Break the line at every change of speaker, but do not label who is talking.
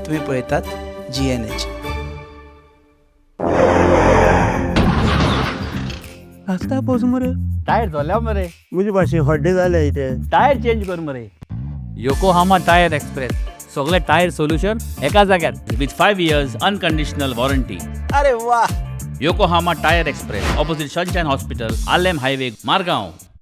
तुम्ही पळयतात जीएनएच.
आसता पोच मरे.
टायर जोल्या मरे.
म्हजे भाशेन हड्डे जाले इथे.
टायर चेंज कर मरे. योकोहामा टायर एक्सप्रेस, सगळे टायर सोल्युशन एका जाग्यार
with 5 years unconditional warranty.
अरे वा.
Yokohama Tire Express, opposite Sunshine Hospital, Alem Highway, Margao.